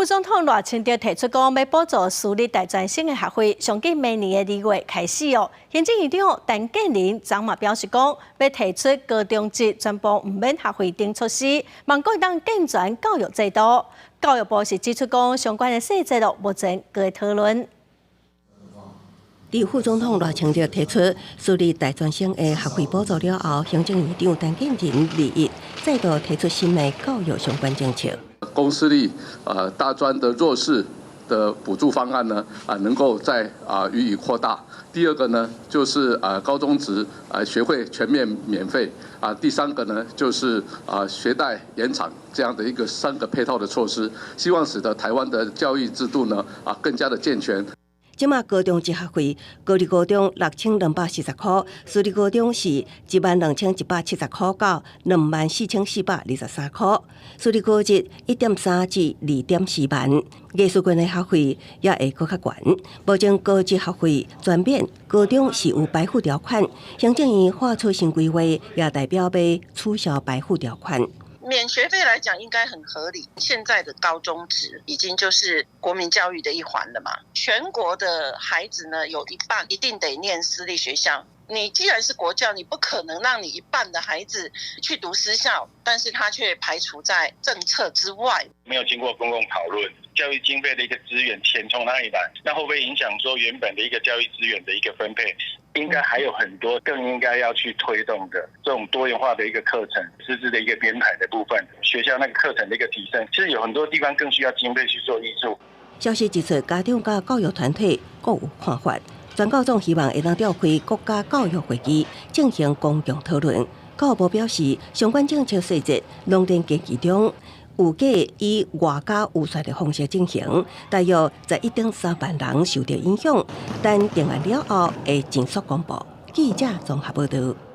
副總統賴清德提出講，欲補助私立大專生的學費，上緊明年的2月開始哦。行政院長陳建仁昨嘛表示講，欲提出高中職全部毋免學費等措施，望閣會當健全教育制度。教育部是指出講，相關的細節咯，目前閣咧討論。佇副總統賴清德提出私立大專生的學費補助了後，行政院長陳建仁21再度提出新的教育相關政策。公私立大專的弱勢的補助方案呢，能夠再予以擴大。第二個呢，就是高中職學費全面免費啊。第三個呢，就是學貸延長這樣的一個三個配套的措施，希望使得台灣的教育制度呢更加的健全。這馬高中職學費，國立高中6240箍，私立高中是12,170箍到24,423箍。私立高職1.3至2.4萬，藝術院的學費也會閣較懸。目前高職學費全免，高中是有白付條款。行政院發出新規劃，也代表欲取消白付條款。免學費來講，應該很合理。現在的高中職已經就是國民教育的一環了嘛。全國的孩子呢，有一半一定得念私立學校。你既然是國教，你不可能讓你一半的孩子去讀私校，但是他卻排除在政策之外。沒有經過公共討論，教育經費的一個資源，錢從哪裡來？那會不會影響說原本的一個教育資源的一個分配？應該還有很多更應該要去推動的這種多元化的一個課程，師資的一個編排的部分，學校那個課程的一個提升，其實有很多地方更需要經費去做挹注。消息指出，家長佮教育團體各有看法。全教總希望會當召開國家教育會議進行公共討論。教育部表示，相關政策細節攏佇研議中，預計以外交預算的方式進行，大約11.3萬人受到影響。等定案了後，會盡速公布。記者綜合報道。